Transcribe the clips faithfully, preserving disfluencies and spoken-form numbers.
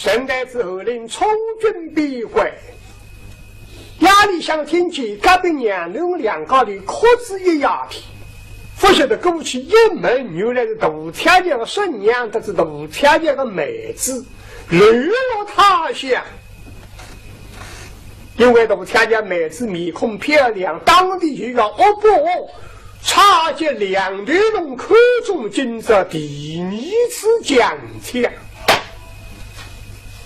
陈太子侯林充军边关，夜里向听见隔壁娘娘两家头哭仔一夜天，勿晓得过去一问，原来是大太爷个婶娘搭仔大太爷个妹子流落他乡。因为大太爷妹子面孔漂亮，当地有个恶霸， 差将梁头龙看中，今朝第二次强抢。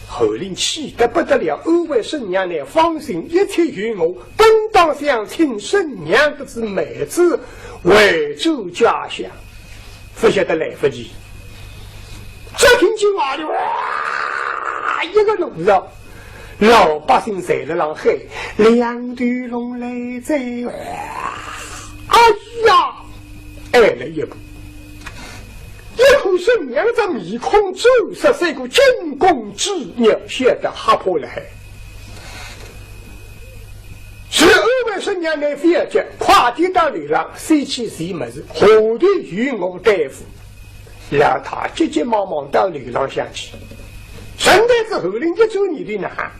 侯林气得不得了，安慰婶娘呢，放心，一切有我，本当想请婶娘搭仔妹子回转家乡，勿晓得来勿及。只听见外头哇一个乱叫，老百姓侪辣浪喊：“梁头龙来哉！”哎呀， 矮了一步。一看是两张面孔，就是三个惊弓之鸟，吓得吓破了海。是二位神娘来覅急，快点到楼浪，先去寻物事，下头有我对付。老太急急忙忙到楼浪向去。陈太子侯林一转念头呢，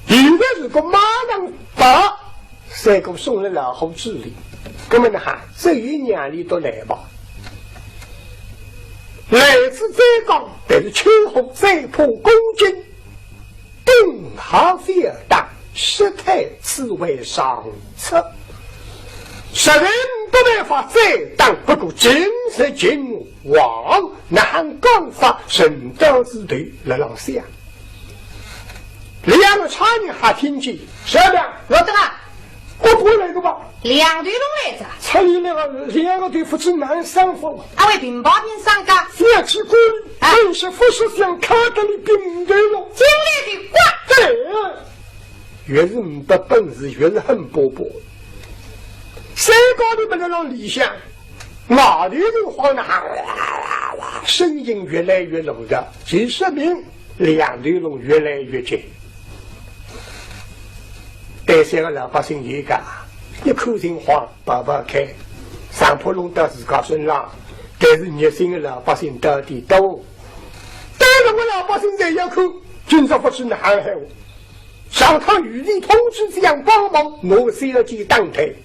现在如果马上跑， 三个送了老虎嘴里，那么呢，只有让伊倒来吧。来仔再讲，但是秋后再破攻进，定好覅打，失态此为上策。实在没办法再打，不过今日今往，哪哼讲法，陈太子头辣浪想。 两个差人还听见，小梁，老大啊，我过来个吧。梁头龙来哉。差人两个，两个对夫妻难相逢啊。阿会平白平相个？覅去管，啊，本是不是想看得你平头了。进来的瓜。对，越是没得本事，越是很波波。三个人没得让理想，外头人慌得，声音越来越large，就说明 梁头龙越来越急。对三个老百姓有讲，一口情话跑跑开，上坡弄到自家身上，但是热心的老百姓到底多。但是我老百姓侪要看，今朝不是哪能闲话。上趟御前通知讲帮忙，我三个去打退。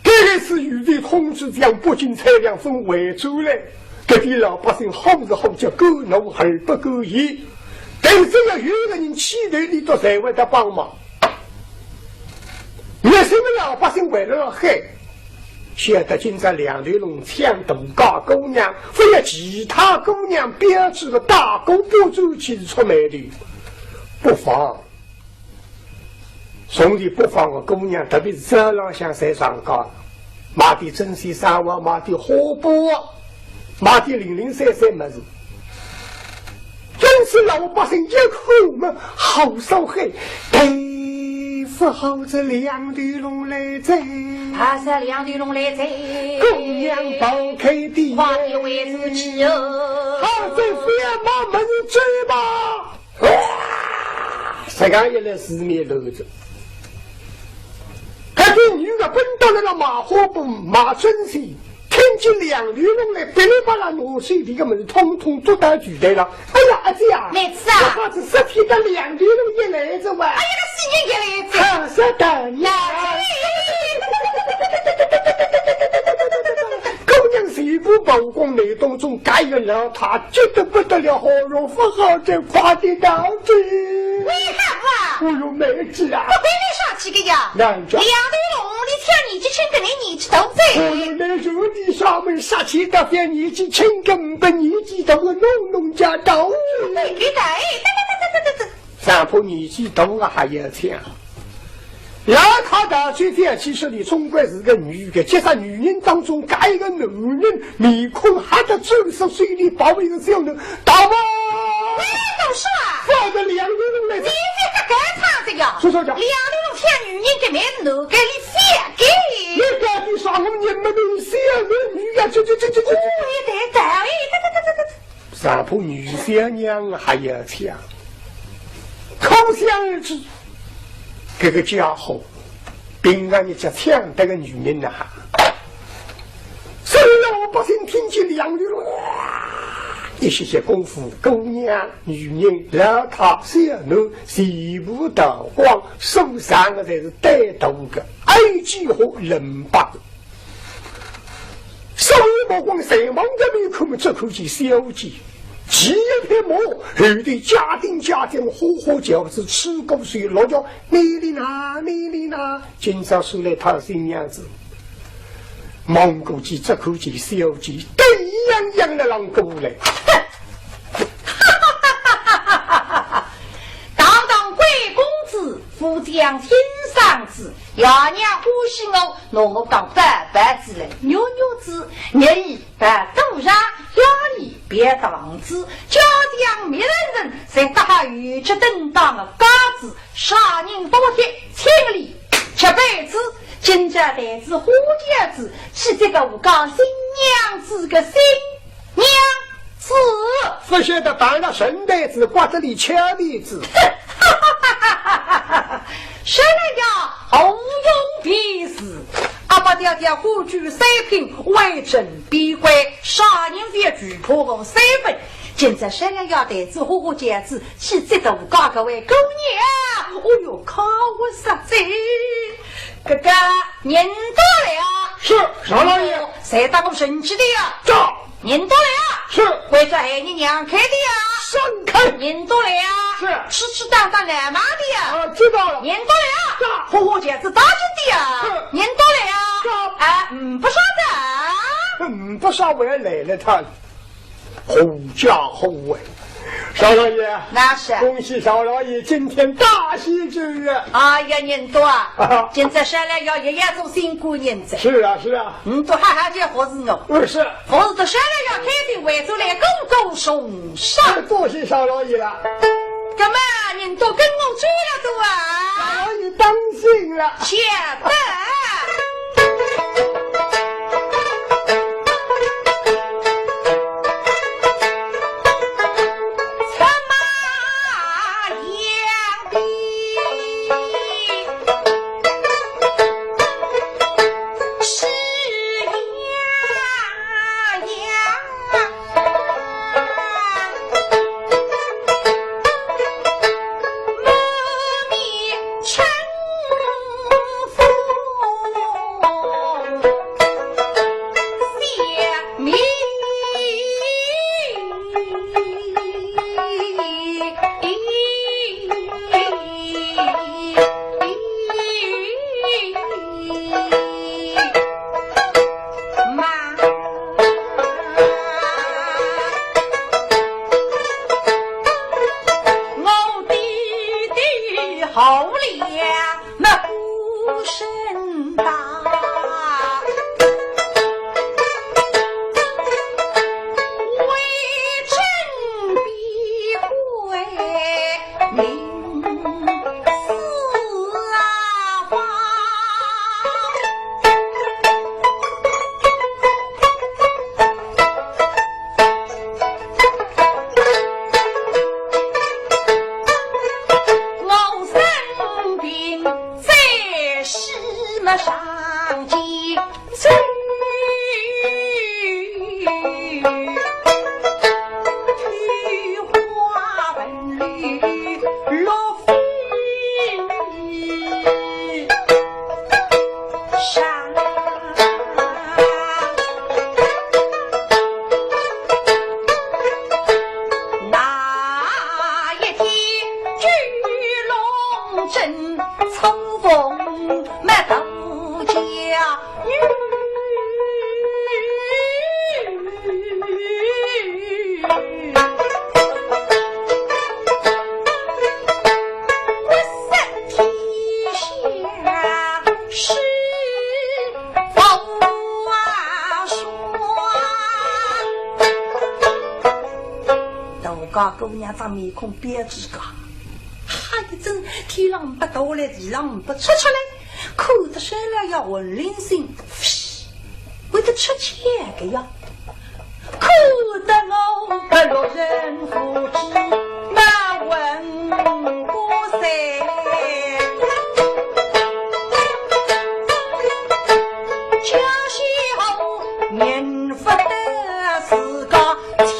搿个是御前通知讲北京蔡良朆回转来，搿点老百姓好是好叫敢怒而不敢言，但是只要有个人气头，伊都侪会得帮忙。热心的老百姓为了要喊，晓得今朝梁头龙抢大家姑娘，勿要其他姑娘标致的大哥不转去是触霉头，不妨。 从前北方的姑娘，特别是早浪向侪上街，买点针线衫袜，买点花布，买点零零散散物事。因此老百姓一看嘛，好少喊，对付好这梁头龙来哉。啊，是梁头龙来哉。姑娘跑开的，快点回转去哟。好，再覅买物事走吧。 哇！实梗一来，四面乱哉。搿个女的奔到了那买花布、买针线，听见梁头龙来，噼里啪啦拿手里个物事统统丢到地台浪。哎呀，阿姐啊，妹子啊，这下子十天的梁头龙也来哉哇！哎呀，那死人也来哉！好，晓得。那姑娘全部曝光，内当中搿一个让她急得不得了，喉咙勿好，再快点逃走。为何啊？哎哟，妹子啊！不会你生气的呀。哪能讲？梁头龙，你像年纪轻，跟你年纪大哉。哎哟，那有你啥门杀气的，像年纪轻，跟不年纪大的弄弄家到。对，对，对，对，对，对。 上铺年纪大个还要抢。要他到最后，其实你总归是个女的，其实女人当中，搿一个男人面孔黑得真是水里包一个小人，大王！你懂啥？放个两个人来你这个该唱这个。说说讲。两个人抢女人的面子，给你写给。你到底啥个人没能写个女呀？这这这这这这。我也得道理，这这这这这。 上铺女小娘还要抢，可想而知，搿个家伙，平常日脚抢得个女人呐。所以老百姓听见两句，哇，一一歇歇功夫，姑娘、女人、老太、小囡，全部逃光，所剩个侪是带头个，一句话冷白个。所有目光侪望着面孔，只看见小姐，骑一匹马，后头加顶加顶，花花轿子，吹鼓吹落脚，你哩呐，你哩呐，今朝是来讨新娘子。 望过去，只看见小姐，喜洋洋地浪过来。堂堂贵公子，富家亲生子，爷娘欢喜我，拿我当宝贝子来，肉肉子，日夜白头上，夜里别堂子，家将媒人人，侪搭好有吃等当个家子，啥人不贴，请礼吃杯子， 今朝带仔花轿子，去接个我家新娘子个新娘子。勿晓得碰着神台子，刮得里翘鼻子。说来呀，无用便是，阿爸爹爹欢喜三品，为真必贵，啥人也惧怕我三分。今朝说来呀，带仔花轿子， 去接大家搿位姑娘，哦哟，看我实在。哥哥，人到了呀。是，少老爷。侪搭我顺气的呀。到。人到了呀。是。关照喊你娘开的呀。闪开。人到了呀。是。吃吃当当来忙的呀。啊，知道了。人到了呀。到。花花轿子打进的呀。是。人到了呀。到。哎，嗯，不晓得。嗯，不晓得我也来了他。 好家伙哎！少老爷，那是。恭喜少老爷今天大喜之日。哎呀，人多啊，啊。今朝少老爷也要做新官人哉。是啊，是啊。嗯，都哈哈叫服侍我。嗯，是。服侍得少老爷开心，为出来个个重赏。哎，多谢少老爷了。那么人多跟我走了走啊。少老爷当心了。晓得。 我爹爹好了，那孤身大，为真必贵。 名四啊方。我生病在世么上街 大家姑娘张面孔标致个，哈一阵天浪勿倒来，地浪勿出出来，看得少老爷魂灵心，会得出气个呀。看得我个六神无主，满魂不散。叫小人勿得自家亲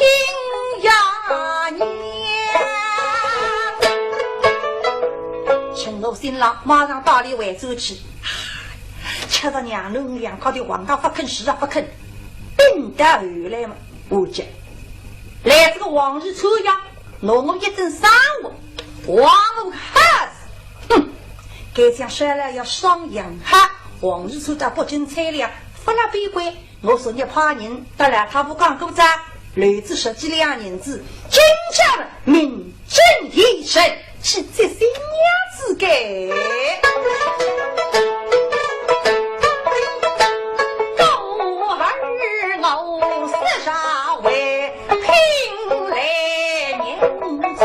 马上带俚回转去。吃着娘囡两家头黄汤勿肯，屎也勿肯，等到后来嘛，我讲，来这个王世充呀，拿我一顿生活，黄我吓死。哼，该讲说了要上洋哈，王世充到北京菜了，勿拉边关，我昨日派人到老太婆讲过哉，留仔十几两银子，今朝明 正一生去接新娘子个。故而我四少为聘来迎娶。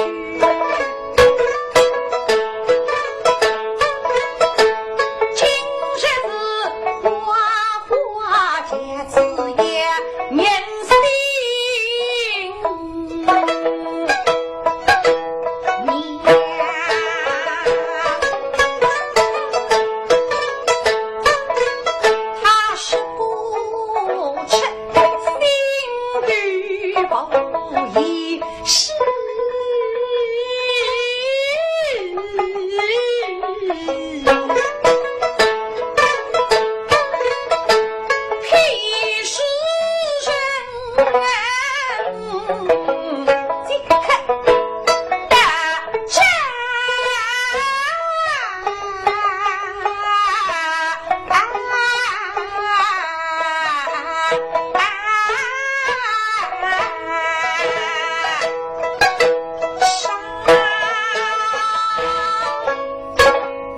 今日是花花节子也年新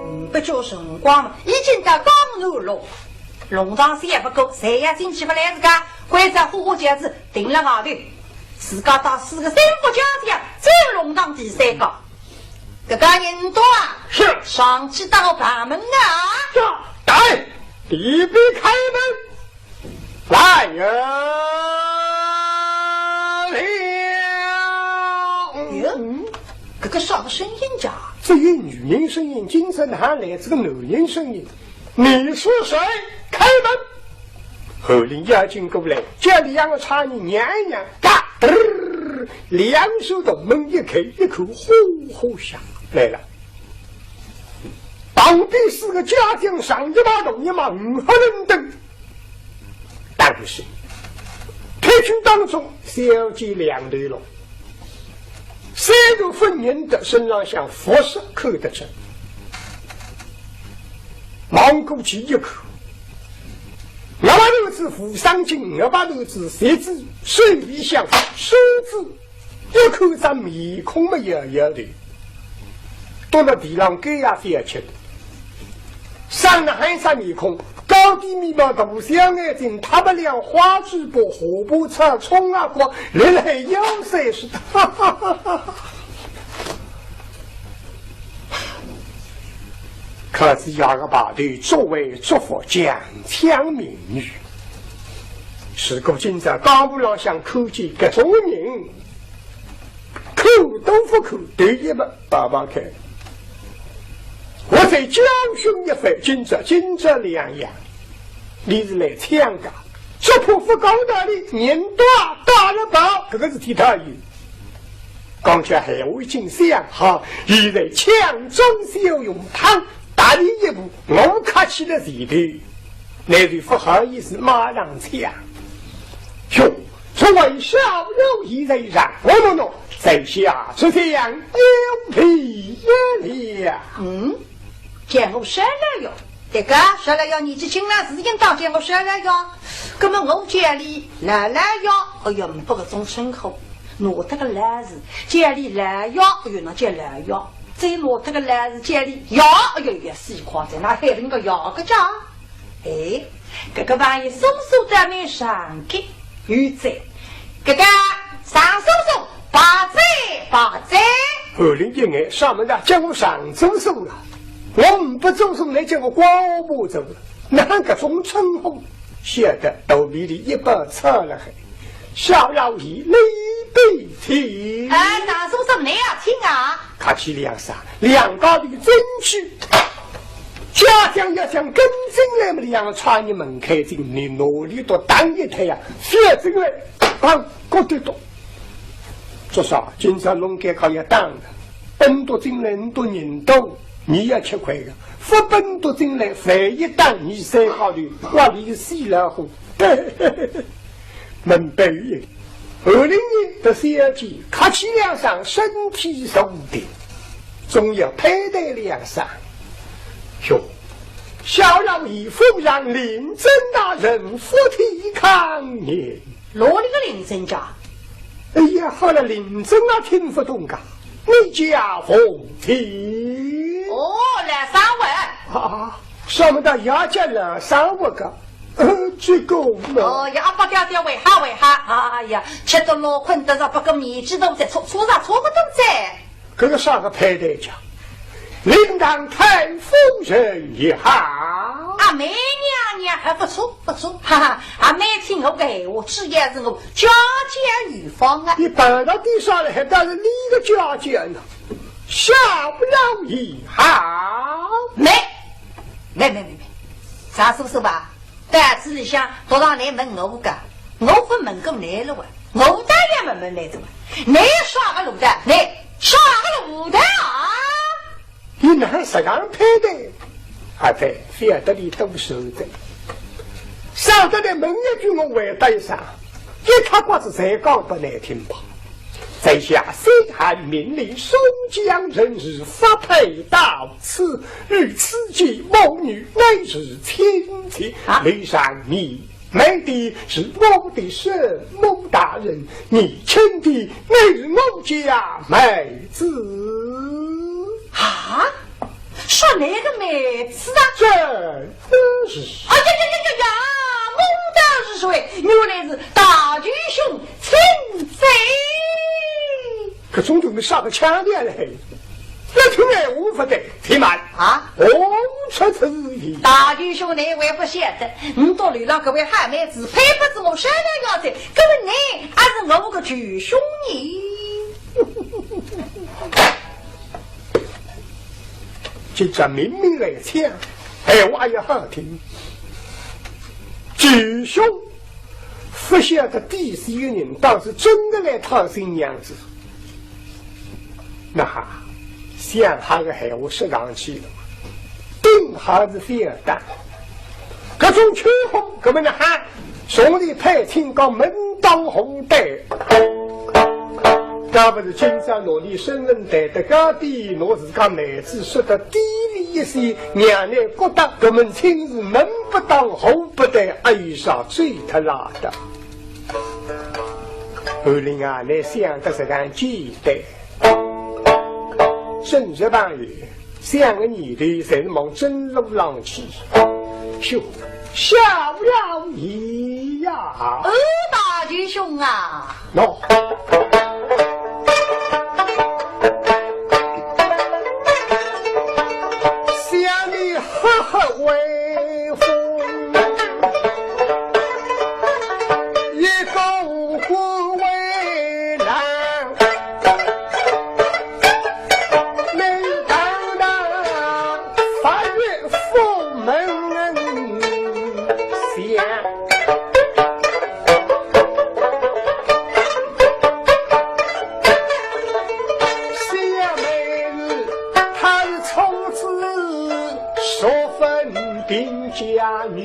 嗯，不久辰光嘛，已经到江南了。弄堂小勿够，谁也进去勿来自家，关照花花轿子停了外头，自家带四个三个家将，走弄堂第三个。搿个人多啊，是。上去打开房门啊。是，来，里边开门。 来人了。哟，搿个啥个声音呀？只有女人声音，今朝哪来这个男人声音？你是谁？开门！侯林要紧过来，叫两个差人让一让，嘎噔儿，两扇大门一开，一口呼呼响来了。旁边四个家将上一马，落一马，五花人等。 但是，客厅当中小姐两头龙，虽然勿认得，身浪向服饰看得出。望过去一看，额巴头子无双巾，额巴头子戒指，手里向梳子， 一看张面孔么摇摇头，蹲辣地浪该也勿要吃的。生得还啥面孔，高低眉毛，大小眼睛，塌鼻梁，花嘴巴，下巴翘，冲啊光，来来要三十的。哈哈哈哈哈。看仔爷个排头，作威作福，强抢民女。如果今朝江湖浪向看见搿种人， 看都勿看，头一别摆摆开。我再教训一番，今朝今朝两样，你是来抢家，只怕勿讲道理，人多打了跑，搿个事体大有。刚才闲话已经想好，现在抢中小用，他踏你一步，我卡起了前头，那就勿好意思马上抢。哟， 这位小友已在上，我们喏，在下出将有礼也了。嗯，叫我少老爷，对个，少老爷年纪轻了，是应当叫我少老爷。那么我叫你老老爷，哎呀，没搿种称呼，拿得个老字，叫你老爷，哎哟，那叫老爷，再拿得个老字，叫你爷，哎哟，也是一块，在那海边个爷个家。 哎，搿个朋友送送到你上去，有罪。搿个常叔叔，白哉，白哉。侯林一眼，啥么子叫我常叔叔了？我呒不做叔，倷叫我光武伯做了，哪哼搿种称呼？晓得肚皮里一包草了海。小老爷，里边请。哎，常叔叔，倷也请啊。 客气两声，两家头进去。家将要想跟进来嘛，两个差人门开进，你哪里都打一退呀，覅进来，砰，搿得动。做啥？今朝弄该个要打的，人多进来，人多人多，你也吃亏个，勿本多进来，万一打你三下头，哇，你个死老虎！明白了。后来呢，这小姐客气两声，身体坐定，总要攀谈两声。哟，小老爷府上令尊大人福体康年。哪里个令尊家？哎呀，好了，令尊啊，听勿懂噶，你家福体。哦，来上位。啊，上面的爷家来上位个，呃，这个嘛。哦，呀，阿爸爹爹为啥为啥？哎呀，吃得老困得着，不过年纪都在，错错啥错不懂在。搿个啥个配对讲？令堂太夫人也好。阿妹娘娘还不错不错，哈哈，阿妹听我个闲话，只要是我家教有方啊。你搬到地上来，还当是你个家教呢？小老爷好。没，没没没没，啥叔叔吧？ 到此里向，到上来问我个，我勿问过你了哇，我当然问问你个哇，你耍个路的，你耍个路的啊！你哪实梗配的？阿飞，覅得你多说哉。上得来问一句，我回答一声，一塌刮子侪讲拨你听吧。 在下宣翰命令，松江人氏发配到此，与此间母女乃是亲戚。啊？楼上你买的是我的什么大人？你请的乃是我家妹子。啊？说哪个妹子啊？这 是。哎呀呀呀呀呀！我道是谁？原来是大舅兄亲姐。搿种东西啥个腔调嘞？越听越勿对，且慢。啊？何出此言？大舅兄，你还勿晓得，我到楼浪搿位好妹子配勿上我小老爷哉，搿么你还是我个舅兄呢。 今朝明明来抢，闲话也好听。舅兄，勿晓得底细个人，倒是真个来讨新娘子。那哈，想好个闲话说上去了，顶好是覅打。搿种秋风，搿么呢哈， 兄弟配亲讲门当户对，搿勿是今朝拿俚身份抬得高点，拿自家面子说得低微一些，让俚觉得搿门亲事门不当户不对，哎呀，啥罪他拉的。后来啊，倷想得实梗简单。 真是朋友，想个念头侪是往正路浪去。哟，小老爷呀！哦，大舅兄啊！喏，想你赫赫威风，一个武官为郎。 门当当，法院府门响。小妹子，她是出自十分 贫家女，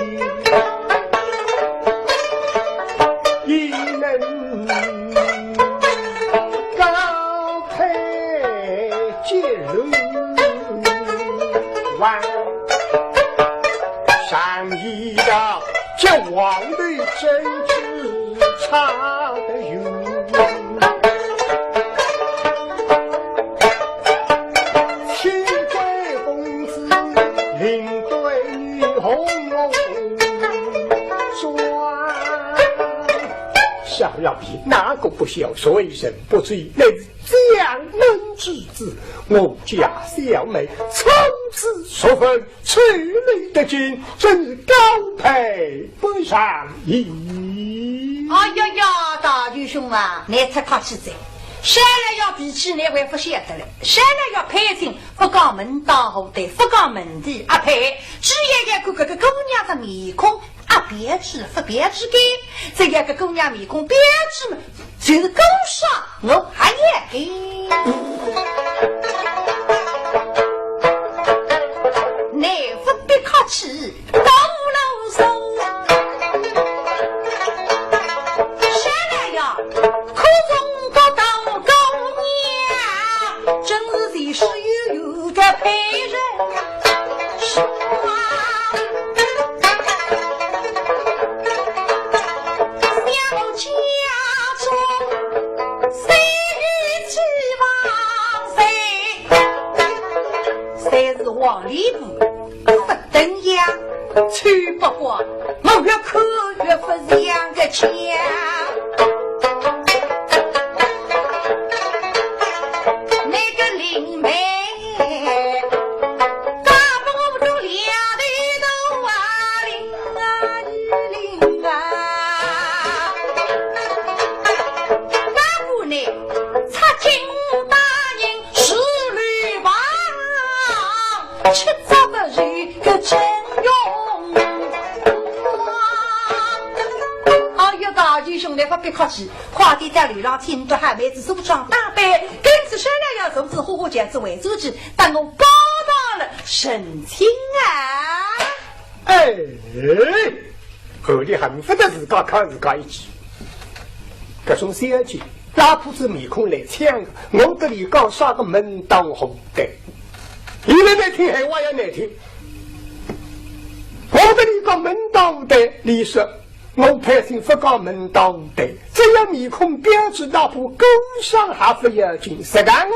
焉能高配绝伦王？常言道，结黄头真知差得远。 清贵公子，领对女红妆。小老爷，哪个不晓，谁人不知，乃是将门之子，我家小妹从此十分 出入得京，真是高配不上也。哎呀呀，大舅兄啊，倷太客气哉。小老爷脾气倷还勿晓得嘞，小老爷配亲勿讲门当户对，勿讲门第阿配，只要一看搿个姑娘的面孔，阿标致勿标致个，只要搿姑娘面孔标致嘛，就是讲啥我还要个。家中谁与妻亡谁？谁是黄脸婆？不登样，丑八怪，我越看越不像个家。那个林妹，打不过两头大啊，林啊，林啊。 那么呢，插进大人是绿房，吃着不是个真用。哎呀，大舅兄弟，不必客气，快点到楼浪请到好妹子梳妆打扮，跟仔小老爷坐仔花花轿子回转去，等我拜堂了成亲啊！ 哎，后头恨不得自家敲自家一记。搿种小姐，拉破仔面孔来抢个，我搭俚讲啥个门当户对？现在难听闲话也难听，我搭俚讲门当户对，俚说我配亲勿讲门当户对，只要面孔标致大破，高尚还勿要紧，实梗个人，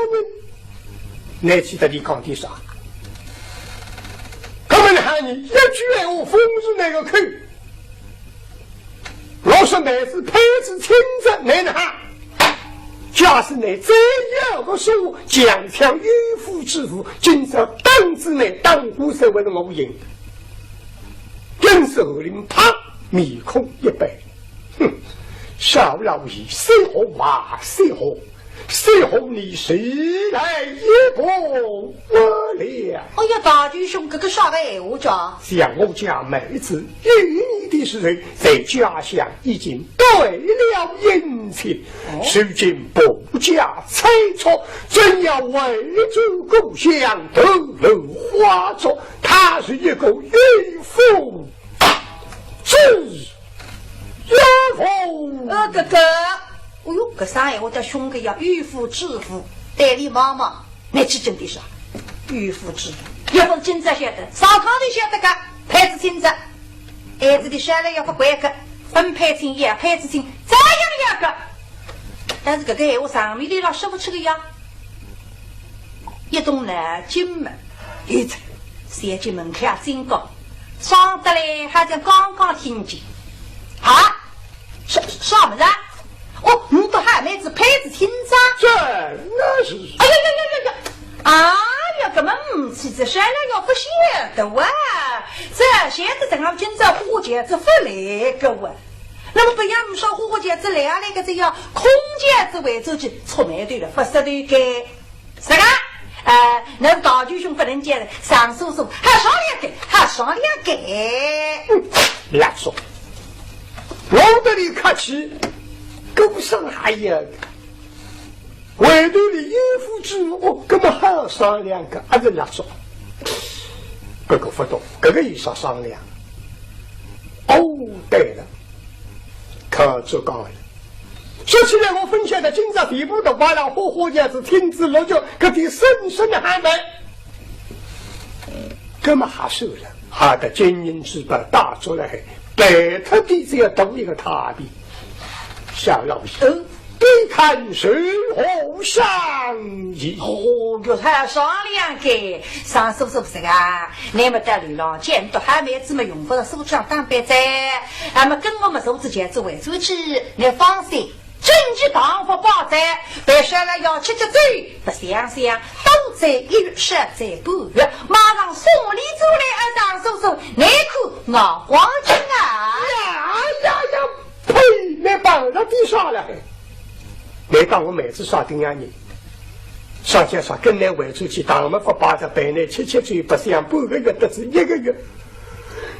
难去搭俚讲点啥？ 搿么呢，喊你一句闲话封住倷个口。我说妹子配仔亲哉，倷哪哈？假使倷再要个说话，强抢有妇之夫，今朝打仔倷，打官司为了我赢。跟仔后头啪，面孔一板，哼，小老爷，说好话，说好 随后你是来也不了。哎呀，大舅兄，搿个啥个闲话讲？想我家妹子有你的时辰，在家乡已经对了姻亲，哦，如今不加催促，怎要回转故乡，投入花烛？她是一个有妇之 有妇。呃，搿个，哎哟，搿声闲话倒凶个呀，有妇之夫，对俚望望，倷去真的是啊，有妇之夫，要勿今朝晓得，上趟就晓得个，配仔亲哉，孩子的下来要勿怪个，勿配亲也配仔亲，照样要个。但是搿个闲话上面的老说勿出个呀。 一动脑筋么，有哉，小姐门口啊警告，装得来好像刚刚听见。啊？啥，啥物事啊？哦，倷搭好妹子配仔亲哉？真的是。哎呀呀呀呀呀！哎呀，搿么呒气哉，小老爷勿晓得哇，这晓得正好今朝花轿子勿来个哇。 那么不要呒说花轿子来啊来个，只要空轿子回转去，触霉头了，勿识头个。是个？呃，那大舅兄勿能讲了，上叔叔，还上两个，还上两个。嗯，老叔，我搭倷客气，搿个上还要个。 回头俚有妇之夫，哦，搿么还要商量个，还是蜡烛。搿个勿懂，搿个有啥商量？哦，对了，可就讲了。说起来，我勿晓得今朝地府的话了，花花轿子亲自落脚，搿点生生的还没。搿么还算了，还得金银珠宝带出来，白搭点子要图一个大便。小老爷，嗯。 你看如何商议？哦，有啥商量个？上叔叔是啊，那么到楼浪见到好妹子么用勿着梳妆打扮哉，那么跟我么坐仔轿子回转去，倷放心，整齐堂屋摆哉，别说了要吃吃酒，勿想想，多则一月，少则半月，马上送礼转来啊，上叔叔，倷看我黄金啊！呀呀呀！ 呸！倷碰着点啥了？倷当我妹子啥顶样人？啥叫啥跟倷回转去，堂屋么勿摆哉，陪倷吃吃酒，勿想半个月得仔一个月。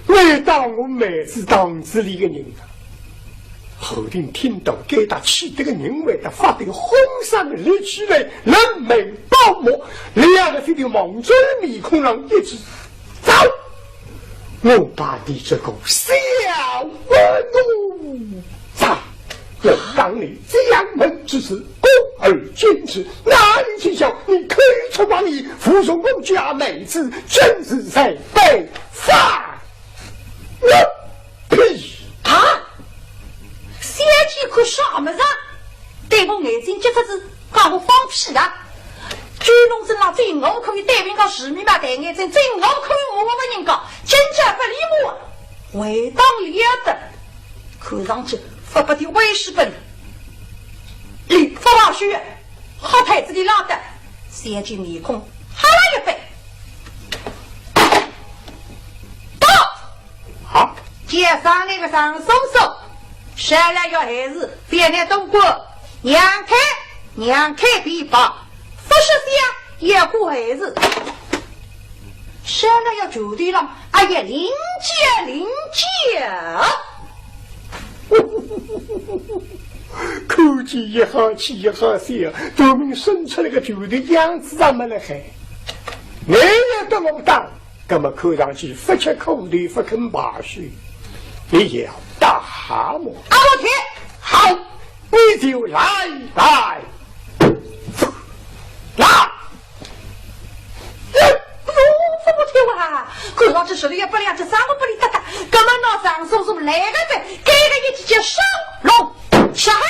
倷当我妹子堂子里个人啊？后头听到该搭气得个人会得发抖，浑身立起来，冷汗爆冒，两个手头望准面孔浪一记，走！ 我把你这个小恶奴！咋？我当你将门之时，恭而见之，哪里知晓你口出狂言，侮辱我家妹子，真是在背反我屁！啊？小姐啥物事啊？对我眼睛搿只是讲我放屁啊？九龙身浪最我可以对面个市民嘛，对眼睛最我可以我个人讲，真正勿理我啊！回当了得，看上去勿拨点威势拨伊，伊勿好说，好台子里拉得，小姐面孔哈了一板。到！ 好，街上那个张叔叔，商量要孩子，别人都过，让开，让开地方，不是想要过孩子，商量要住地方，哎呀，零件零件。看见一好气一好笑，都没生出来个住的样子，咱们来喊，你也得我当。 那么看上去不吃苦头不肯罢休，你要打么？啊，我听。好，你就来，来，来。哎呦，怎么听啊？看上去实力也不良，这三个不离得打，那么拿张叔叔来个的，给个一记叫烧龙杀害。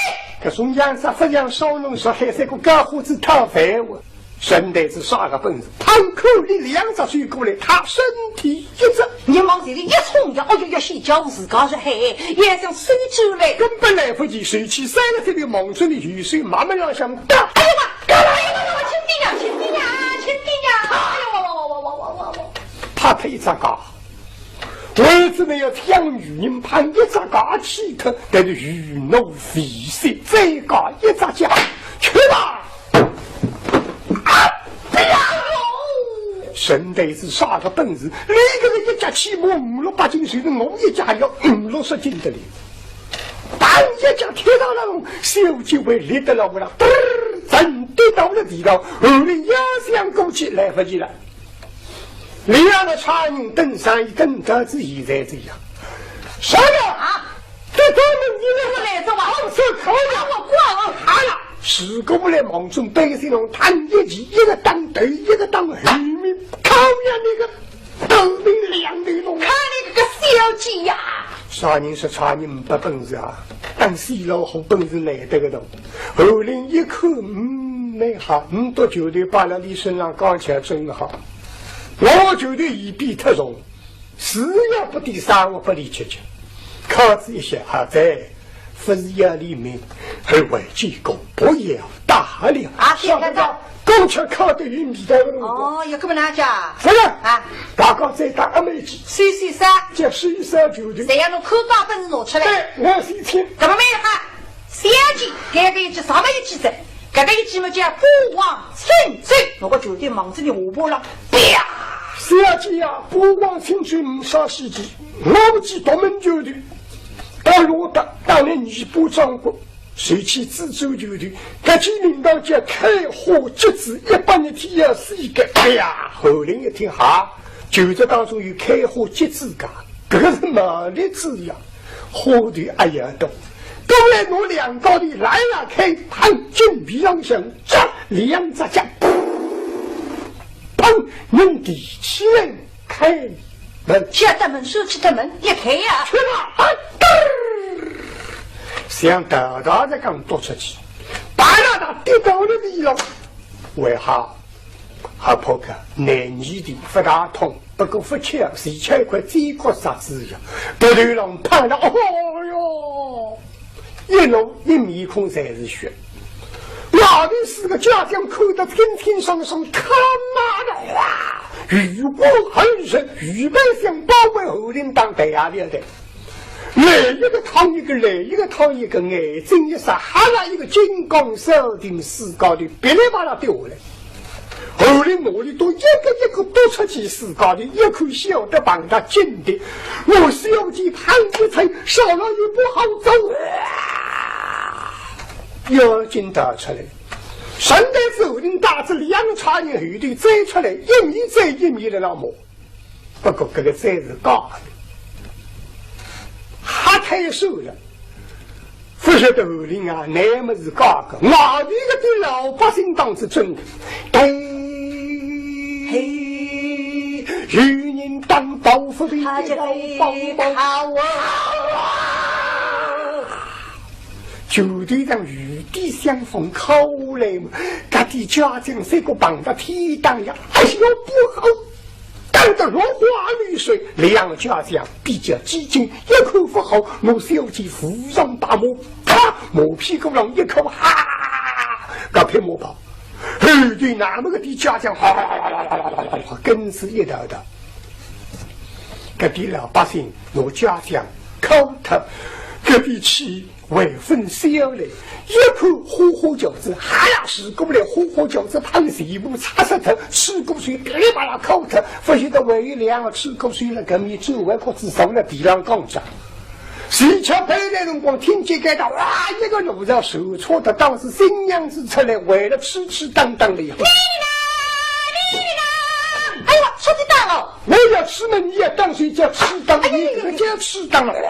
搿种样子不像烧龙杀害，这个高胡子讨饭碗。 沈黛是啥个本事？汤口里两只手过来，他身体一侧，你往前头一冲呀，哎呦呀，先叫自家是嘿，也想伸出来，根本来不及，手起三个这里望准的雨水慢慢浪向打。哎呦妈，干嘛呀？哎呦，轻点呀，轻点呀，轻点呀！哎呦，哇哇哇哇哇哇哇哇！他配这个。 为仔呢要抢女人，怕一只脚踢脱，但是雨露飞雪，再加一只脚，去吧！啊！不要！沈黛是啥个本事？你搿个一脚起码五六百斤，就是我一脚要五六十斤的哩。当一脚踢到了，小姐会立得牢不牢？嘚儿，真跌到了地上，后来要想过去来不及了。 里向个差人等上一等，到仔现在这样。啥个啊？这专门你那个来着哇？哦，是可以啊，我挂了。哎呀，是过来望准百姓弄弹一记，一个当头，一个当后面，靠呀那个当兵两头弄。看你这个小姐呀！啥人是差人没本事啊？当死老虎本事来得个多。后来一看，嗯，蛮好，你到酒店摆了你身上讲起来真好。 我觉得伊比他重，是要不抵三五百里吃吃，靠仔一些还在，不是要里面，而为结果不要大了。啊，现在到公车靠得有味道的路。哦，有这么难讲？不是，啊，大家再打阿妹去，谁谁杀？叫谁杀就对。谁要弄口袋本事拿出来？对，我是听。怎么没有哈？ 小姐，搿个一记啥么一记子？搿个一记么叫不忘青春，我个酒店忙子里下巴浪，啪！小姐呀，不忘青春没啥时机，我们去独门酒店，到罗达，当年你不掌过，谁去自助酒店，搿记名堂叫开花结子，一百日天要死一个。哎呀，后来一听哈，酒桌当中有开花结子个，搿个是毛栗子呀。 花头阿要多，过来拿两高头来了开，砰，金皮上向扎两只脚，砰，人提起来开门。叫得门，手起得门，一开呀。去吧，啊，嘚儿，像大大的刚跺出去，啪啦啦跌到了地上，为啥？ 阿婆个，难念的不大痛，不过不巧，是巧一块尖角杀子呀，头头浪碰了，哦哟，一路一面孔侪是血。外头四个家将看得清清爽爽，他妈的，哗，鱼贯而入，鱼般像包围后领当台下了的。 来一个趟一个，来一个趟一个，眼睛一眨，哈啦一个金刚手顶四高头，噼里啪啦掉下来。后来我里都一个一个跺出去四高头，一口晓得碰到金的，我小姐潘一猜，少了也不好走。要紧逃出来，沈黛是后头带仔两个差人后头追出来，一面追一面的那么。 不过搿个山是假的，瞎推算了。勿晓得后头啊，乃末是假个，外头个对老百姓当是真个。嘿，嘿，有人当包袱的，他就当包包。啊！就对上雨滴相逢敲来嘛，搿点家将三个碰到天当呀，哎呦不好，打得落花流水，两家将比较激进，一看勿好，拿小姐扶上大马，啪，马屁股浪一扣，哈，搿匹马跑，后头那么个点家将，哈，跟仔一道道。搿点老百姓拿家将敲脱，搿点气 还朆消嘞，一看花花轿子，哈啦，水过来，花花轿子碰全部擦擦脱，水过水噼里啪啦敲脱，勿晓得还有两个水过水了，搿面转弯角子坐了地浪讲着。徐巧回来辰光，听见该搭哇一个怒潮，手搓得当时新娘子出来，为了痴痴当当的。哎呦，出去打哦！ 我要吃么，你要当谁叫吃当，你这个叫吃当了。哇，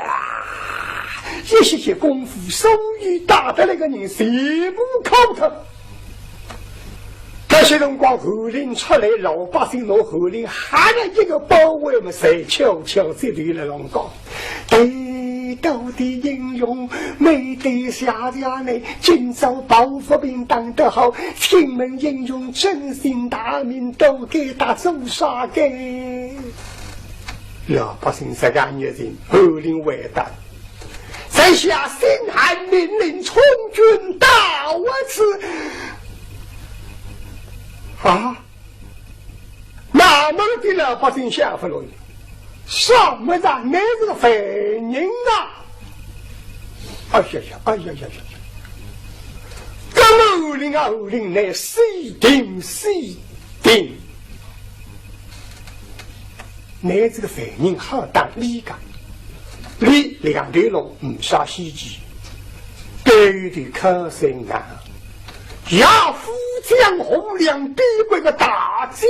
一歇歇功夫，所有打得来个人全部敲脱。搿歇辰光，侯林出来，老百姓拿侯林吓得一个包围嘛，侪悄悄接头来浪讲。 哎，到底英雄没得下家呢，今朝抱不平打得好，请问英雄尊姓大名，都该搭做啥个？老百姓实梗热情，侯林回答：在下姓韩名林，充军到此。啊？ 那么的老百姓想勿落去，啥么子啊？乃是个犯人啊！哎呀呀，哎呀呀呀呀！搿么侯林啊，侯林乃死定死定！乃是个犯人好打理个，俚两头路呒啥稀奇，对对靠山啊！ 爷夫将侯亮，边关个大将，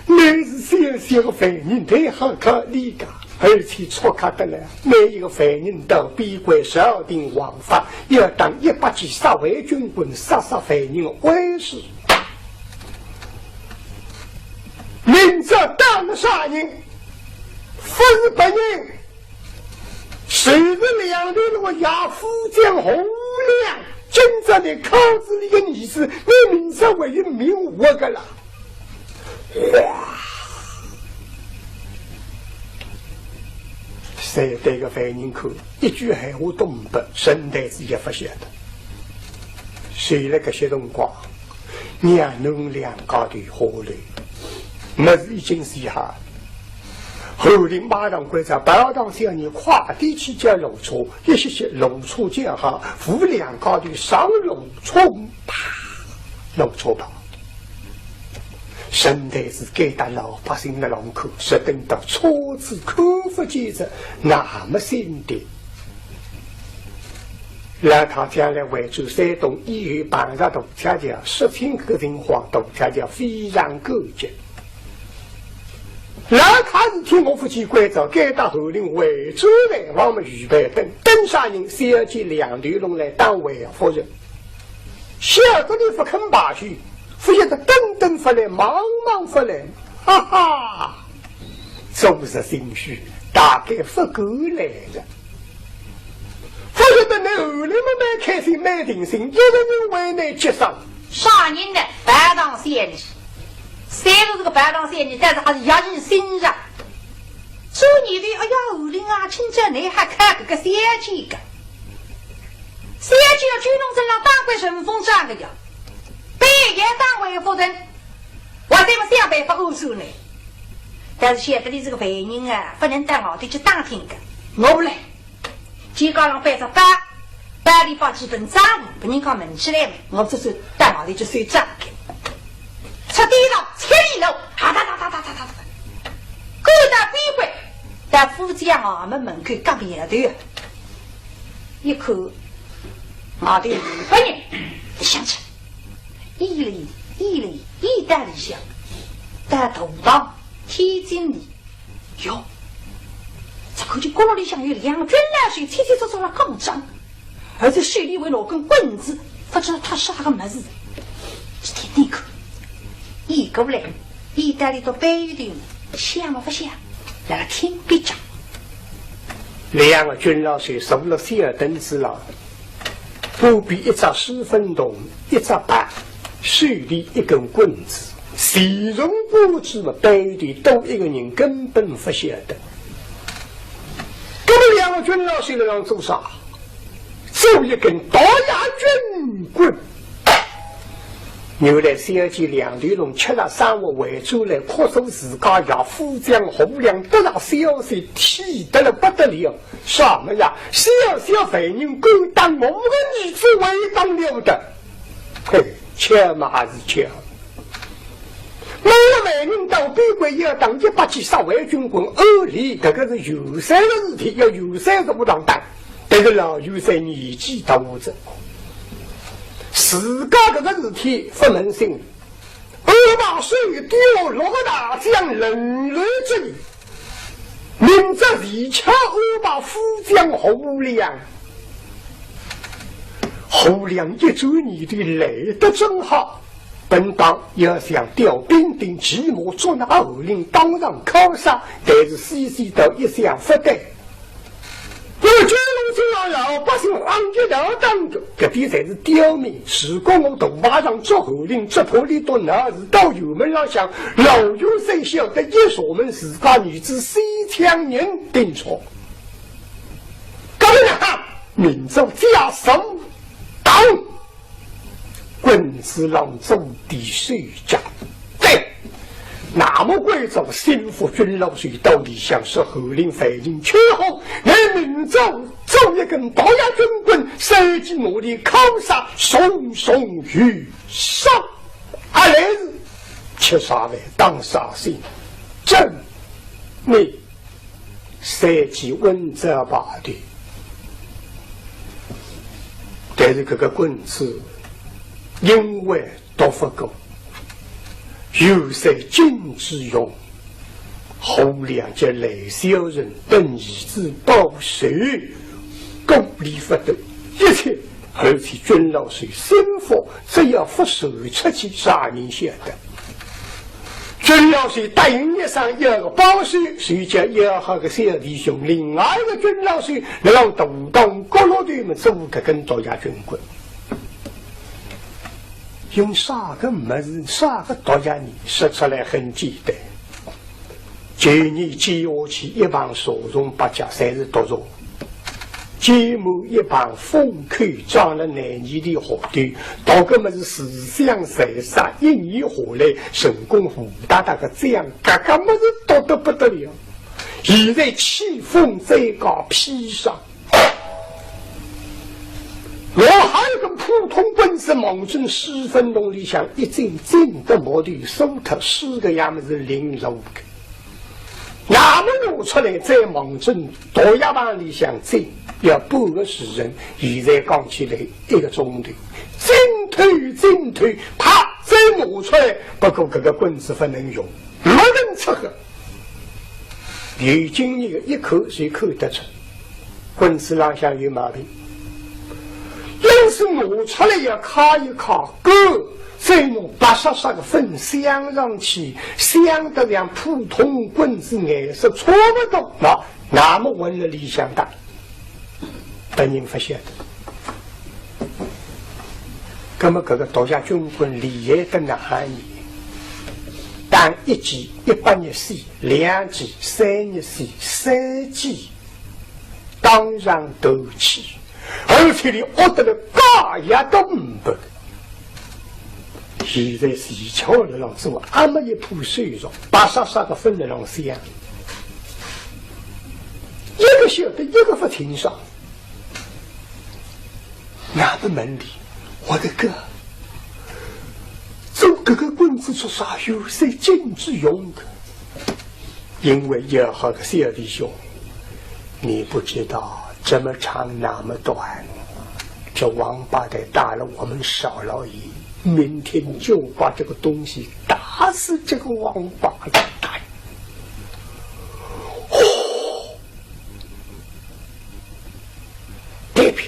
乃是小小个犯人，忒好打理个，而且粗刻得来，每一个犯人到边关朝廷王法，要打一百记杀回军棍，杀杀犯人为是。明朝打了啥人？勿是别人， 就是两头路个爷夫将侯亮，今朝倷敲仔俚个儿子，倷明朝还有命活个啦。哗！侪对个犯人看，一句闲话都呒不，沈台子也勿晓得。就勒搿歇辰光，娘囡两家头下来，物事已经洗好。 侯林马上关照，跑堂小人快点去叫路车，一歇歇路车叫好，扶两家头上路车，啪，路车跑。沈台子该搭老百姓勒浪看，实等到车子看勿见哉，那么心定。老太将来回转山东以后，碰着大家讲，说清搿情况，大家非常感激。 老太子听我夫妻关照，该搭侯林回转来，望么预备等，等啥人？小姐两头路来打回夫人。晓得俚勿肯罢休，勿晓得等等勿来，望望勿来，哈哈，做贼心虚，大概勿敢来哉。勿晓得倷侯林么蛮开心，蛮定心，一个人为倷急煞。啥人呢？跑堂小人。 虽然是个跑堂小人，但是还是有人心上。所以呢，哎呀，侯林啊，今朝倷还看搿个小姐个。小姐要九龙镇浪当官顺风掌个呀，半夜打回夫人，我怎么想办法安慰呢？但是晓得俚是个犯人啊，勿能到外头去打听个。我勿来。 肩胛浪背只包，包里摆几本账簿，拨人家问起来嘛，我只算到外头去算账去。出店浪，千里路，哒哒哒哒哒哒哒哒，赶到边关，到夫妻衙门门口隔壁头，一看，外头有个人，想起，一里一里一搭里向，到大堂天井里， 哟，只看见角落里向有两个军老手，切切磋磋辣讲账，而且手里还拿根棍子，勿晓得他是啥个物事。只听听看，伊过来，伊到里头背后头，想么勿想，辣辣听壁讲。两个军老手坐勒小凳子浪，旁边一只书粉筒，一只牌，手里一根棍子，前程过去嘛，背后头多一个人根本勿晓得。搿么两个军老手辣浪做啥？做一根独眼军棍。 原来小姐梁头龙吃了生活回转来，哭诉自家爷夫将侯亮得了消息，气得了不得了。啥么呀？小小犯人敢打我个儿子，还当了得？嘿，巧嘛还是巧。没了犯人到边关要打一百记杀回军棍，按理搿个是元帅的事体，要元帅做勿当打。 但是老元帅年纪大哉，自家搿个事体勿问心，二把手调六个大将轮流之意，明朝前敲二把副将侯亮。侯亮一转念头来得正好，本当要想调兵丁骑马捉拿侯亮当场敲杀，但是细细倒一想勿对。 因为军中老百姓浪一道打个，搿点侪是刁民。如果我大排场捉侯亮，只怕伊到那时到辕门浪向，老元帅晓得一查问自家儿子先抢人定着。搿么呢，明朝借势打。 棍子浪做点手脚。对，那么关照心腹军老手到里向说侯亮犯人，去后，拿明朝做一根独眼军棍，随即拿伊敲杀，重重有赏。啊，来是吃啥饭，当啥心，真，你 随即稳扎把的。但是搿个棍子因为毒勿过，有些禁止用，侯亮叫来小人等儿子报仇，顾虑勿得，一切 而且军老手心腹，只要勿说出去，啥人晓得？军老手答应一声要个报仇，就叫要好个小弟兄，另外一个军老手，辣浪大堂角落头么做搿根独眼军棍。用啥个物事，啥个毒药呢？说出来很简单。 前年接下去一棚茶虫八脚，侪是毒虫。接满一棚封口，装了廿二钿河头，毒个么是自相残杀，一年下来，成功武大大个这样，搿个么是毒得不得了。现在气氛再加砒霜， 我还有个普通棍子，望准书粉筒里向一进，进得摸头，手脱，输个样么是零落个。那么拿出来再望准毒药棚里向进，要半个时辰，现在讲起来一个钟头，进退进退，啪，再拿出来，不过搿个棍子勿能用，勿能出个。 有经验个一看就看得出，棍子浪向有毛病。要是拿出来要揩一揩干，再拿白沙沙个粉镶上去，镶得像普通棍子颜色差勿多，那，那么混了里向搭。 别人勿晓得。葛么搿个毒药军棍厉害得哪哼呢？打一记一百日死，两记三日死，三记当场断气，而且伊恶得了假药都呒不。现在是巧了浪子，阿没一把手上，白沙沙个粉辣浪镶，一个晓得，一个勿清爽。 那么问俚，我的哥，做搿个棍子做啥？有啥禁止用个？因为要好个小弟兄，你不知道这么长那么短，这王八蛋打了我们少老爷，明天就把这个东西打死这个王八蛋。哦， 别别，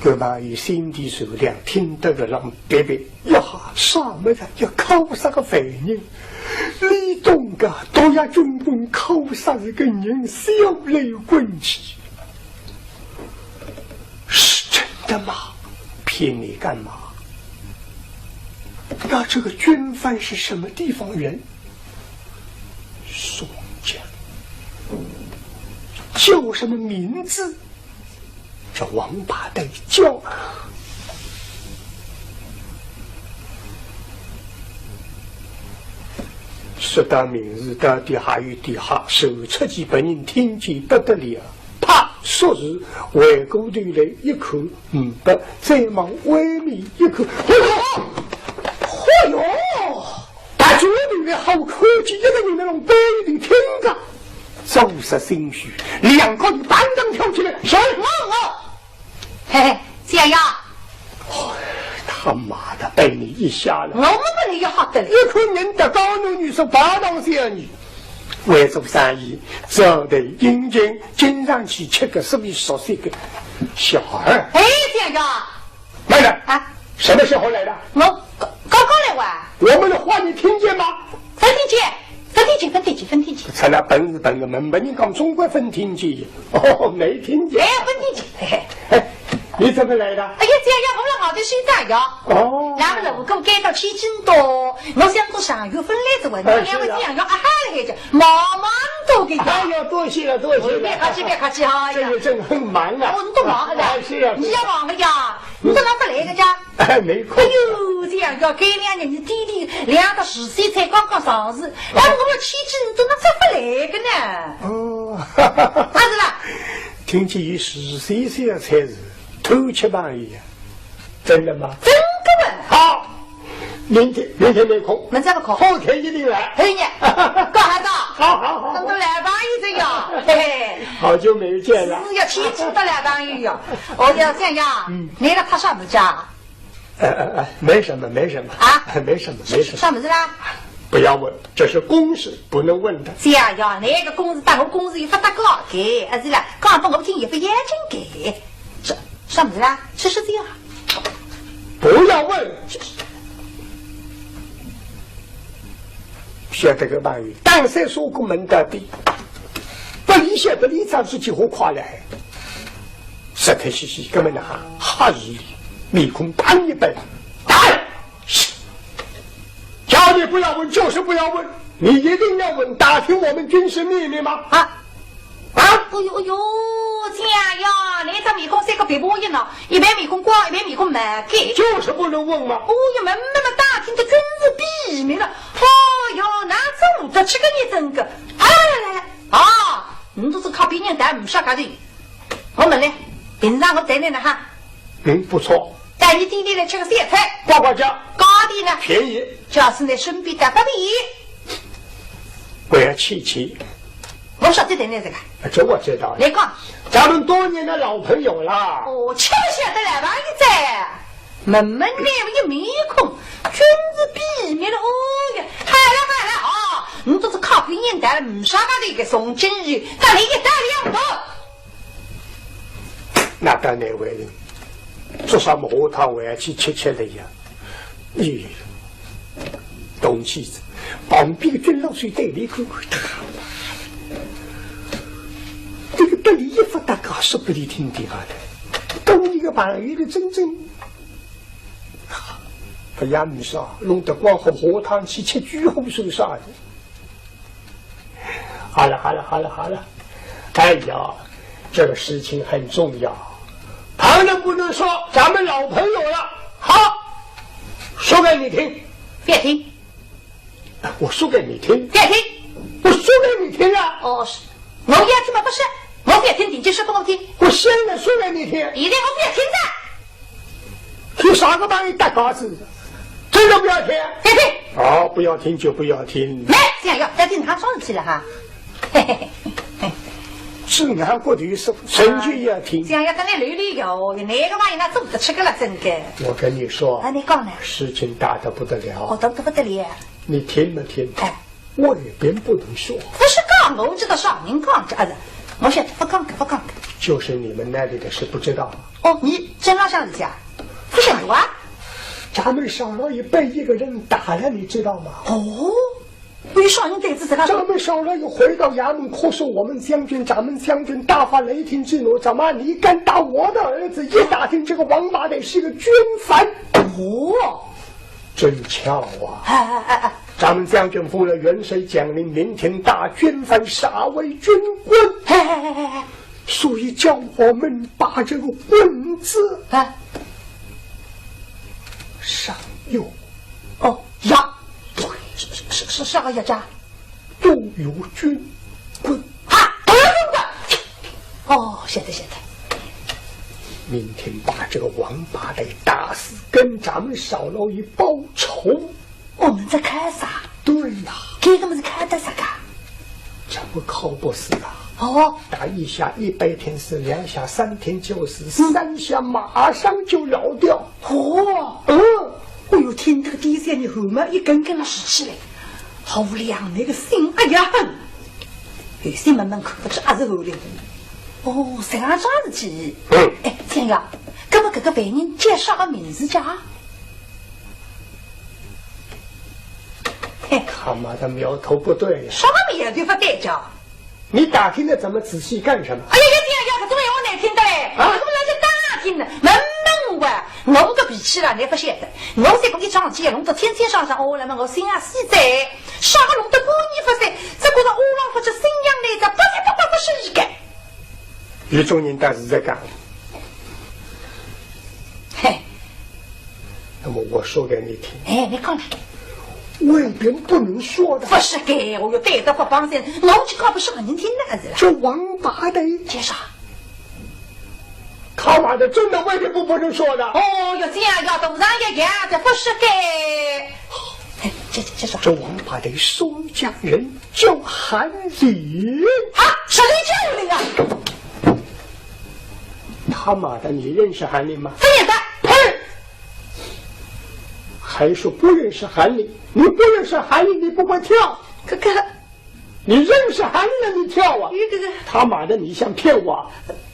葛么伊心地善良，听得搿浪别别，呀，啥物事？要敲杀个犯人，李东家毒药军棍，可杀一个人，小楼滚起。是真的吗？骗你干嘛？那这个军犯是什么地方人？宋江。叫什么名字？这王八蛋叫。说到名字，到底还有点好，说出去别人听见不得了。啪，说是回过头来一看，嗯，不，再往外面一看，嚯哟，嚯哟！ 大家都在好看见一个人在弄背后听着，做贼心虚，两个人当当跳起来，谁？我，我。嘿嘿，小杨。哦，他妈的，被你一吓了。我们不能要好的了。一看人的高能女是八当小女，会做生意，做得应景，经常去吃个所以熟悉个小二。哎，小杨。 慢点，啊？什么时候来的？我刚，刚刚来哇。我们的话你听见吗？没听见，没听见，没听见，没听见。出来本事本事，没人讲中国没听见。哦，没听见。哎，没听见。嘿嘿。哎，你怎么来的？哎呀，这样要我们老的是这样。哦。那么我刚赶到天津的，我想到上月份来的，我哎，两位是啊。这样要啊，还来着，忙忙都给他。哎呀，多谢了，多谢了。别客气，别客气哈。这个真很忙啊。哦，你都忙了。哎，是啊。你也忙了呀。 你怎么不来个家？哎，没空。哎呦，这样要该两年你弟弟两个十岁才刚刚上市，那我们去去你怎么不来个呢？哦，啊是啦。听见有十岁岁才是偷吃朋友呀，真的吗？真的嘛。好，明天，明天没空，明天不空。后天一定来。哎呀，干啥子？好，好，好。等到来吧，一直要，嘿嘿。好久没有见了。是要去去到来吧，一样。哦，要这样，嗯。你那他上不家？ 哎，哎，哎，没什么，没什么。啊？没什么，没什么。什么事啦？不要问，这是公事，不能问的。这样呀，那个公事，当我公事也不搭界个，啊，是啦，讲拨我听也不要紧个。什，什么事啦？是，是这样。不要问。晓得个朋友，当时说过门到底，不理解，不理解，是几乎快来。 实在是，是，根本呢，哈日里面孔板一板，打！叫你不要问，就是不要问，你一定要问，打听我们军事秘密吗？啊？啊？哎呦，哎呦，这样呀，你这面孔像个白布一样，一边面孔光，一边面孔没给。就是不能问吗？哦哟，慢慢打听的军事秘密了。哦哟，那做得这个你真个。哎，来来来，啊，你都是靠别人带，不晓得的。 我问嘞，平常我带你呢哈？嗯，不错。带你弟弟来吃个小菜。呱呱叫。价钿呢？便宜。就是你身边的不便宜。不要客气。我晓得带你这个。啊，这我知道。你讲。咱们多年的老朋友了。哦，吃不消的来吧，你在。 问问那位面孔，军事秘密了。哦哟，好了好了啊，你都是靠边人带了，没啥个那个宋金玉，带来一带两个。那个那位人，做啥么下趟还要去吃吃的呀？咦，动气子，旁边个军老师对你看看，他妈的，这个得理也不搭界，说不得听的啊，跟你个朋友的真正 不要你说，弄得光和下趟去吃酒后手啥的。好了，好了，好了，好了。哎呀，这个事情很重要，旁人不能说，咱们老朋友了。好，说给你听。别听。 我说给你听。别听。我说给你听啊。哦，是。我要听嘛不是，我别听，你就说给我听。我现在说给你听。现在我别听的。有啥个帮你打官司？真的不要听？别听。哦，不要听就不要听。没，这样要，要听他说起来哈。嘿嘿嘿。是俺过去是神经要听。这样要跟你聊聊哟，那个玩意那做得吃个了，真的。我跟你说，啊，你讲呢？事情大得不得了。哦，大得不得了。 你听没听？哎。我也并不能说。不是讲，我知道啥人讲的，哎，我晓得，不讲的，不讲的。就是你们那里的事不知道。哦，你真老乡人家，不晓得啊？咱们少老爷被一个人打了，你知道吗？哦，有啥人对仔自家？掌门少老爷回到衙门，可说我们将军，掌门将军大发雷霆之怒，怎么你敢打我的儿子？一打听，这个王八蛋是个军犯。哦，真巧啊！哎哎哎哎，掌门将军奉了元帅将令，明天打军犯，杀为军棍。哎哎哎哎哎，所以叫我们把这个棍子，哎，上药。哦，药，是是是是啥个药家？毒药军棍。哈，毒药军棍。哦，晓得晓得。明天把这个王八蛋打死，跟掌门少老爷报仇。我们在看啥？对呀，这个么是看得啥个？这不靠不死啊！哦，打一下一百天死，两下三天就死，三下马上就老掉。哦，嗯，哎哟，听这个第三日后嘛，一根根的竖起来，好两那个心，哎呀，有些慢慢看不出阿是后来。哦，这样桩事体。嗯，哎，这样，那么这个犯人叫啥个名字叫？嘿，他妈的苗头不对呀！啥苗头不对叫？你打听的这么仔细干什么？哎呀，要这样要，搿种闲话难听的嘞，啊，搿种人家打听的，问问我，我个脾气啦，你不晓得，我这个一桩事体弄得清清爽爽，哦，那么我心啊死在，啥个弄得半年不散，这个是我浪不出心样来着，不是不不不是一个。有种人倒是在讲。嘿，那么我说给你听。哎，你讲来。外边不能说的。不是个，我有对的不帮人，我去告不是很人听的是啦。这王八蛋，介啥？他妈的，真的外边不不能说的。哦，要这样要都让人家的，不是个。哎，这这这这，这王八蛋说一家人叫韩林。啊，什么叫你啊？他妈的，你认识韩林吗？不认得。呸！还说不认识韩林，你不认识韩林，你不会跳。哥哥，你认识韩林，你跳啊？这个，他妈的，你想骗我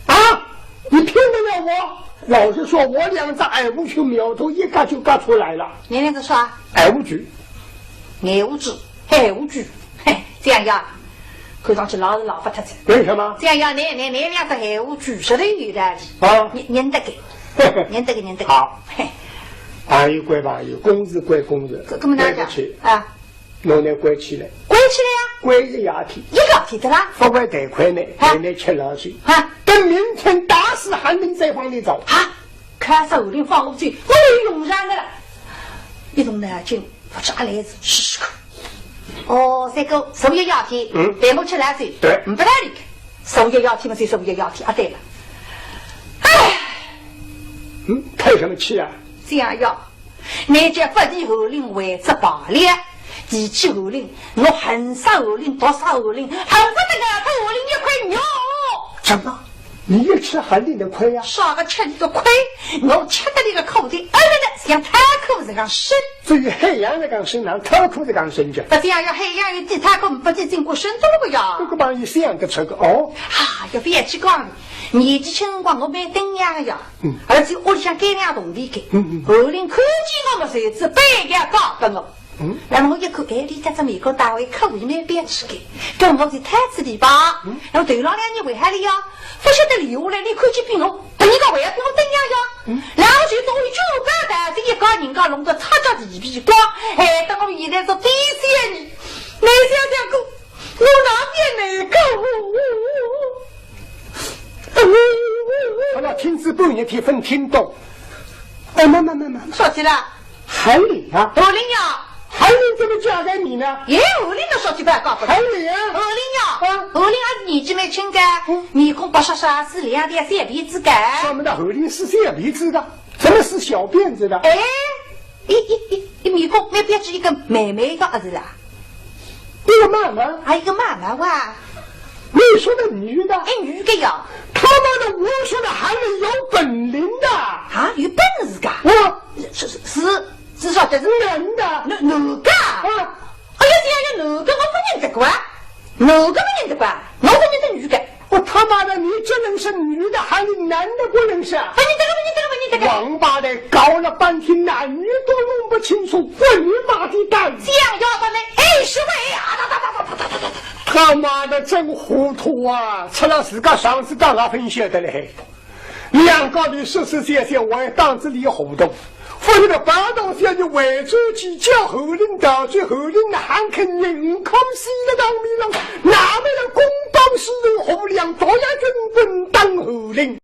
啊？啊？你骗得了我？老实说，我两只矮胡须苗头一轧就轧出来了。你两只啥？矮胡须。矮胡须，矮胡须。嘿，这样呀，看上去老是老不脱子。为什么？这样呀，你你你两只矮胡须，实在有道理。啊？认认得个，认得个，认得个。好。嘿，朋友归朋友，公事归公事，这这么难讲，对不起啊。 侬拿关起来。关起来呀？关一夜天。一夜天的啦？不还贷款呢，啊，还拿吃老酒。啊，等明天打死韩林再放你走。啊，看啥韩林放我走，我有用场的了。一动脑筋，不知阿来是试试看。哦，这个十五夜天，嗯，陪我吃老酒，对，不得了。十五夜天嘛，就十五夜天啊，对了。哎，嗯，叹什么气啊？这样呀， 人家不提韩林为之罢了，提起韩林，我恨杀韩林，毒杀韩林，恨不得咬脱韩林一块肉。怎么？你也吃韩林的亏呀？啥个吃你个亏？我吃得你个苦的，哎，那像讨苦这样深。至于海洋这样深，哪讨苦这样深去？不这样，要海洋有地讨苦，不得经过深度了呀。这个帮你想得出个哦。啊，要不要去讲？年纪轻辰光我蛮登样的呀。 嗯。而且屋里向该两铜钿个，嗯嗯。韩林看见我么，随之背个告拨我。嗯。那么我一看，哎，伊搿只面孔大为可以蛮别致个，跟我是太子的吧？嗯。那么头浪两年回海里呀，不晓得留下来，伊看见比我，比人家还要比我登样呀。嗯。然后就到伊酒吧台，这一家人家弄得擦着地皮光，害得我现在是第三年，你想想看，我哪边能够？ 他那听仔半日天朆听懂。哎，慢慢慢慢慢。说起来，韩林啊，韩林呀，韩林怎么嫁给你呢？哎，韩林的说起来搞不懂。韩林啊，韩林呀，啊，韩林还是年纪蛮轻的，嗯，面孔白煞煞，是两条小辫子的。什么的，韩林是小辫子的，怎么是小辫子的？哎，一一一一面孔蛮标致一个妹妹的儿子啦。 一个妈妈？啊，一个妈妈哇。你说的女的？哎，女的呀。他妈的，我说的还是有本领的。啊，有本事的？我是是是是啥的？男的。男男的？啊。哎呀，这样有男的，我不认得个啊。男的不认得个啊，我不认得女的。我他妈的，你只认识女的，还是男的不认识啊？不认得个，不认得个，不认得个。王八蛋，搞了半天，男女都弄不清楚，滚你妈的蛋！这样要不然，哎，是为啥的？倒骂得真糊涂啊！除了自家上司当然分晓得了嘿。两个人说说笑笑，我也当仔俚糊涂。勿是个半道小人回转去叫侯林，到最后侯林还肯认可死了当面上，那么了公报私仇，何良昨夜根本当侯林。